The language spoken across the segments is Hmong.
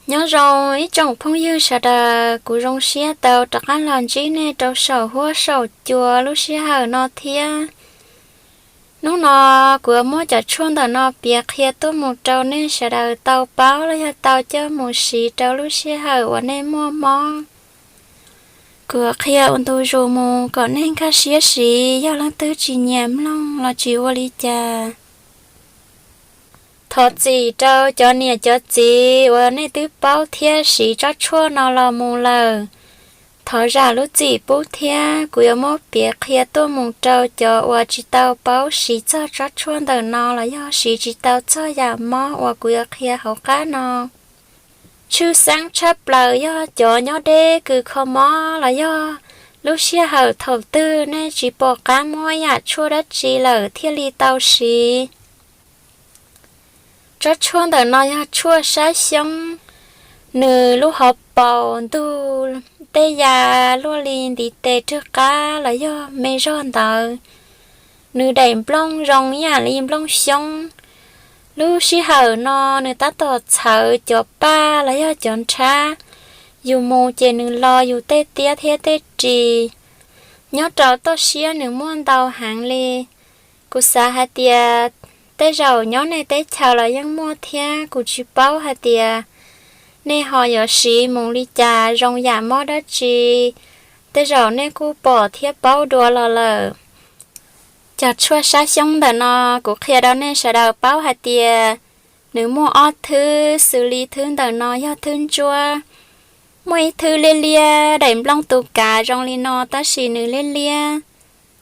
Nyob zoo ib tsoom phooj ywg sawv daws, kuv zoo siab tau rov qab los ntsib nej rau saum huab saum cua lub sij hawm no thiab. Hnub no kuv yuav muab cov tshuaj ntawm no piav qhia tuaj mus rau nej sawv daws tau paub los yog tau coj mus siv rau lub sij hawm uas nej muaj mob. Kuv yuav qhia ua ntu zus mus kom nej nkag siab siv, yog leej twg tsis nyiam mloog los tsis ua li cas. Thov txim rau cov niam cov txiv uas nej twb paub thiab siv tsob tshuaj no los mus lawm. Thov zam lub txim pub thiab, kuv yuav muab piav qhia tuaj mus rau cov uas tsis tau paub siv txog tsob tshuaj ntawm no los yog siv tsis tau txog yam mob uas kuv yuav qhia hauv qab no. Tshwj xeeb tshaj plaws yog cov nyob deb kws kho mob los yog lub sij hawm thaum twg nej tsis pom qab muab yam tshuaj dab tsi lawm thiaj li tau siv. Tsob tshuaj ntawm no yog tshuaj sab xyoob, nws lub hauv paus ntug tej ya luaj li ntiv tes rwg qab los yog me zog ntawd. Nws daim nplooj zoo ib yam li nplooj xyoob. Lub sij hawm no nws tab tom txhawv cov paj los yog cov nrhab, yus mus ces nws lo yus tej tiab thiab tej ris. Nyob rau toj siab nws muaj ntau heev li. Kuv xav hais tias tej zaum nyob nej teb chaws los yeej muaj thiab, kuv tsis paub hais tias nej ho yuav siv mus li cas, zoo yam mob dab tsi, tej zaum nej kuj pom thiab paub dua los lawm. Cov tshuaj sab xyoob ntawm no kuv qhia rau nej sawv daws paub hais tias nws muaj ob thwb, xws li thwb ntawm no yog thwb ntsuab. Muaj ib thwb liab liab daim nplooj tus kav zoo li no, tab sis nws liab liab.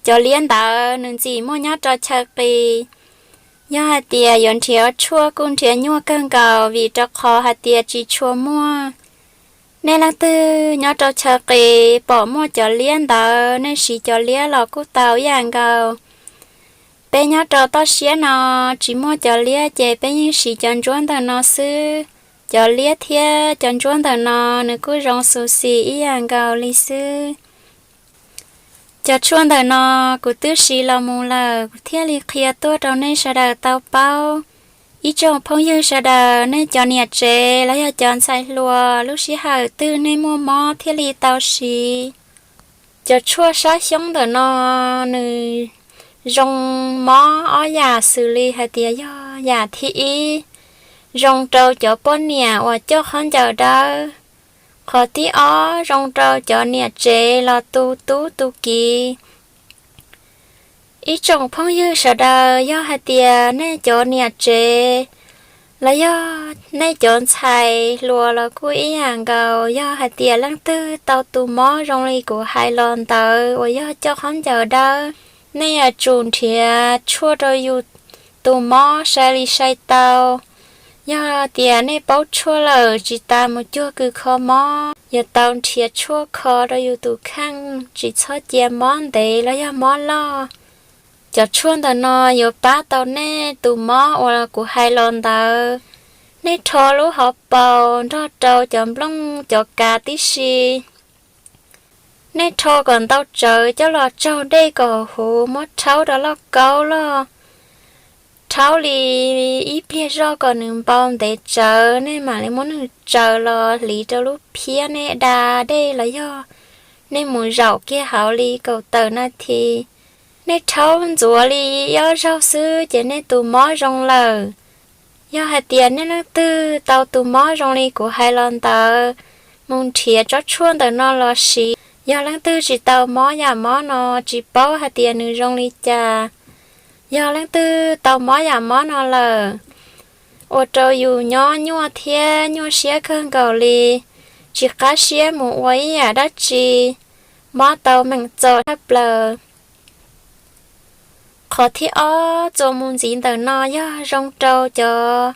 Cov liab ntawd nws ntxim muaj nyob rau chaw qis. Yog hais tias yuav nrhiav tshuaj kuj nrhiav nyuaj kawg nkaus vim rau qhov hais tias tsis tshua muaj. Nej leej twg nyob rau chaw qis pom muaj cov liab ntawd, nej siv cov liab los kuj tau ib yam nkaus. Peb nyob rau toj siab no tsis muaj cov liab ces peb yeej siv cov ntsuab ntawm no xwb. Cov liab thiab cov ntsuab ntawm no nws kuj zoo xus xis ib yam nkaus li xwb. Cov tshuaj ntawm no kuv twb siv los mus lawm, kuv thiaj li qhia tuaj rau nej sawv daws tau paub. Ib tsoom phooj ywg sawv daws, nej cov niam tsev los yog cov ntxhais hluas, lub sij hawm twg nej muaj mob thiaj li tau siv. Cov tshuaj sab xyoob ntawm no nws zoo mob ob yam, xws li hais tias yog yam thib ib, zoo rau cov poj niam uas coj khaub ncaws dawb. Qhov thib ob zoo rau cov niam tsev los tu tub tu kiv. Ib tsoom phooj ywg sawv daws, yog hais tias nej cov niam tsev los yog nej cov ntxhais hluas los kuj ib yam nkaus, yog hais tias leej twg tau tus mob zoo li kuv hais los ntawd uas yog coj khaub ncaws dawb, nej yuav tsum nrhiav tshuaj rau yus tus mob sai li sai tau. Yog tias nej paub tshuaj lawm, tsis tas mus cuag kws kho mob, yuav tau nrhiav tshuaj kho rau yus tus kheej, tsis txhob cia mob ntev los yog mob loj. Cov tshuaj ntawm no yuav pab tau nej tus mob uas kuv hais los ntawd. Nej rho lub hauv paus nrog rau cov nplooj cov kav tib si. Nej rho kom ntau tsawv coj los tsaug dej kom huv, muab rhaub rau lauj kaub loj. Rhaub li ib pliag zog kom nws npau ntev tsawv, nej mam li muab nws tsaws los hliv rau lub phiab, nej da dej los yog nej mus zaum kiag hauv li kaum tawm nas this. Nej rhaub ntxuav li ob zaug xwb ces nej tus mob zoo lawm. Yog hais tias nej leej twg tau tus mob zoo li kuv hais los ntawd, mus nrhiav tsob tshuaj ntawm no los siv. Yog leej twg tsis tau mob yam mob no, tsis paub hais tias nws zoo li cas. Yog leej twg tau mob yam mob no lawm, ua rau yus nyob nyuaj thiab nyuaj siab kawg nkaus li, tsis qab siab mus ua ib yam dab tsi, mob tau meem txom tshaj plaws. Qhov thib ob txuas mus ntxiv ntawm no yog zoo rau cov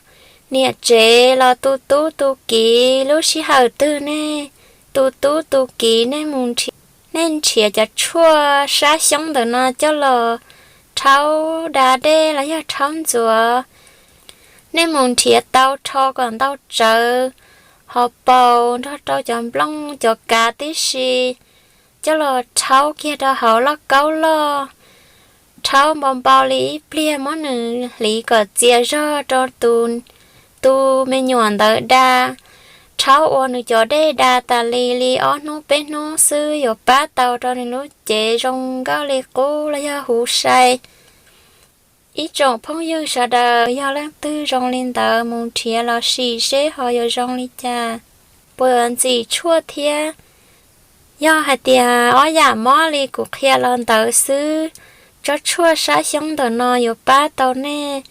niam tsev los tu tub tu kiv, lub sij hawm twg nej tu tub tu kiv, nej mus nrhiav, nej nrhiav cov tshuaj sab xyoob ntawm no coj los rhaub da dej los yog rhaub ntxuav. Nej mus nrhiav tau rho kom ntau tsawv, hauv paus nrog rau cov nplooj cov kav tib si, coj los rhaub kiag rau hauv lauj kaub loj. Rhaub npau npau li ib pliag, muab nws hliv kom txias zog rau tus tu me nyuam ntawd da. rhaub ua nws cov dej da tas li li ob hnub peb hnub xwb yuav pab tau rau nws lub cev zoo nkauj li qub los yog huv sai. Ib tsoom phooj ywg sawv daws, yog leej twg zoo li ntawd mus nrhiav los sim seb ho yuav zoo li cas, puas yuav ntxim tshuaj thiab. Yog hais tias ob yam mob li kuv qhia los ntawd xwb, tsob tshuaj sab xyoob ntawm no yuav pab tau nej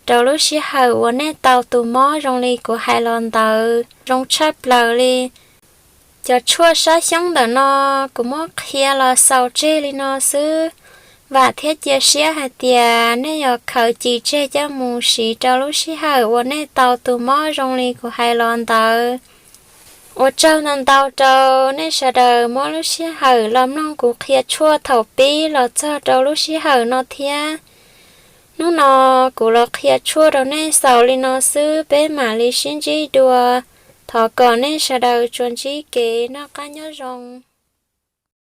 rau lub sij hawm uas nej tau tus mob zoo li kuv hais los ntawd zoo tshaj plaws li. Cov tshuaj sab xyoob ntawm no kuv muab qhia los xaus tseg li no xwb. Vam thiab cia siab hais tias nej yuav khaws cim tseg coj mus siv rau lub sij hawm uas nej tau tus mob zoo li kuv hais los ntawd. Ua tsaug ntau ntau rau nej sawv daws muab lub sij hawm los mloog kuv qhia tshuaj thaum pib los txog rau lub sij hawm no thiab. Hnub no kuv los qhia tshuaj rau nej xaus li no xwb, peb mam li sib ntsib dua. Thov kom nej sawv daws tsuas ntsib kev noj qab nyob zoo.